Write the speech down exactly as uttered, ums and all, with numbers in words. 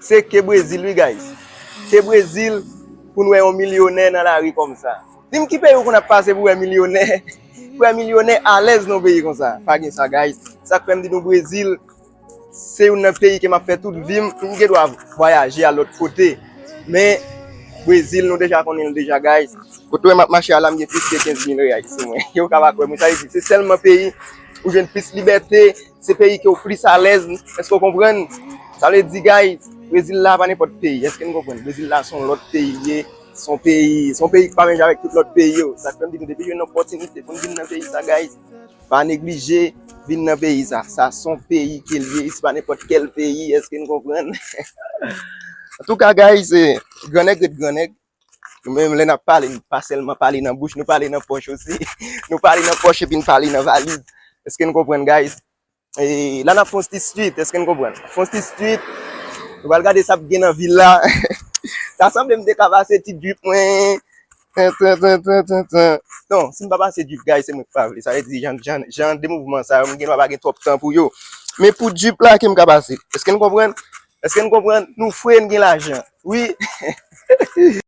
Se ke Brezil wi guys. Ke Brezil pou n wè yon milyonè nan lari kòmsa. Di m ki peyi ou konn ap pase pou wè milyonè, pou wè milyonè alèz nan yon peyi konsa. Pa gen sa guys. Sa k fè m di nou Brezil se youn nan peyi ke m ap fè tout vi m. M gen dwa vwayaje al lòt kote. Men Brezil nou deja konnen l deja guys. Kote w wè m ap mache a la m gen plis ke kenz mil reais sou mwen. Yo ka pa kwè mwen. Sa vle di se sèlman peyi ou jwenn plis libète, se peyi ke w plis alèz. Èske w konprann? Sa vle di guys, Brezil la pa nenpòt peyi. Èske n konprann? Brezil la se yon lòt peyi li ye. Se yon peyi, se yon peyi ki pa menm jan avèk tout lòt peyi yo. Sa k fè m di nou depi jwenn opòtinite pou n vin nan peyi sa guys, pa neglije vin nan peyi sa. Sa se yon peyi ke l ye, se pa nenpòt kèl peyi. Èske n konprann? Antouka guys, eh, grannèg ret grannèg. Nou menm lè n ap pale, nou pa sèlman pale nan bouch, nou pale nan pòch osi. Nou pale nan pòch epi n pale nan valiz. Èske n konprann guys? E la n ap fè yon ti street, èske n konprann? Fè yon ti street. Nou pral gade sa ap gen nan vil la. Ta sanble m te ka pase ti drip mwen. Tan, tan, tan, tan, tan, tan. Non, si m pa pase drip guys, se mwen ki pa vle. Sa vle di jan, jan, jan de mouvman sa yo, m gen dwa pa gen twòp tan pou yo. Men pou drip la ke m ka pase. Èske n konprann? Èske n konprann? Nou fre, n gen lajan. Wi.